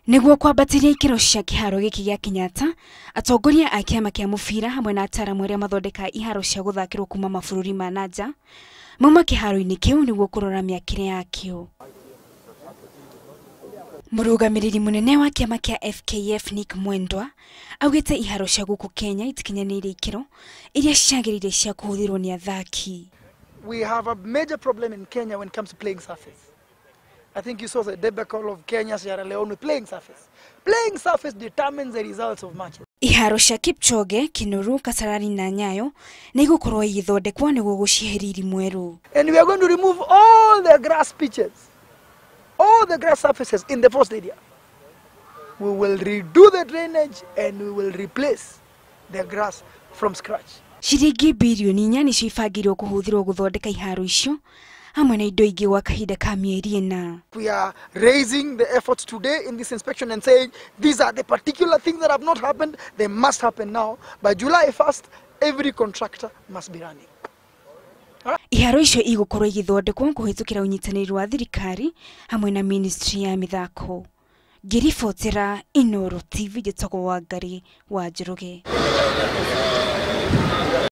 Nĩguo kwambatĩria ikĩro cia kĩharo gĩkĩ gĩa Kenyatta, atongoria a kĩama kĩa mũbira hamwe na ataaramu arĩa mathondekaga iharo cia gũthakĩrwo kuma mabũrũri ma na nja mauma kĩharo-inĩ kĩu nĩguo kũrora mĩakĩre yakĩo. Mũrũgamĩrĩri mũnene wa kĩama kĩa FKF Nick Mwendwa augĩte iharo cia gũkũ Kenya itikinyanĩirie ikĩro iria ciagĩrĩire cia kũhũthĩrwo nĩ athaki. We have a major problem in Kenya when it comes to playing surface. I think you saw the debacle of Kenya, Sierra Leone with playing surface. Playing surface determines the results of matches. Iharo cia Kipchoge, Kinoru, Kasarani na Nyayo nĩ igũkorwo igĩthondekwo nĩguo gũcihe riri mwerũ. And we are going to remove all the grass pitches, all the grass surfaces in the four stadium. We will redo the drainage and we will replace the grass from scratch. Ciringi birioni 4 nĩcio ibangĩirwo kũhũthĩrwo gũthondeka iharo icio hamwe na indo ingĩ gwa kahinda ka mĩeri 4. We are raising the efforts today in this inspection and saying these are the particular things that have not happened, they must happen now. By July 1st, every contractor must be running. Iharo icio igũkorwo igĩthondekwo kũhĩtũkĩra ũnyitanĩri wa thirikari hamwe na ministry ya mĩthako. Ngĩribotera Inooro TV, njĩtagwo Wangari wa Njoroge.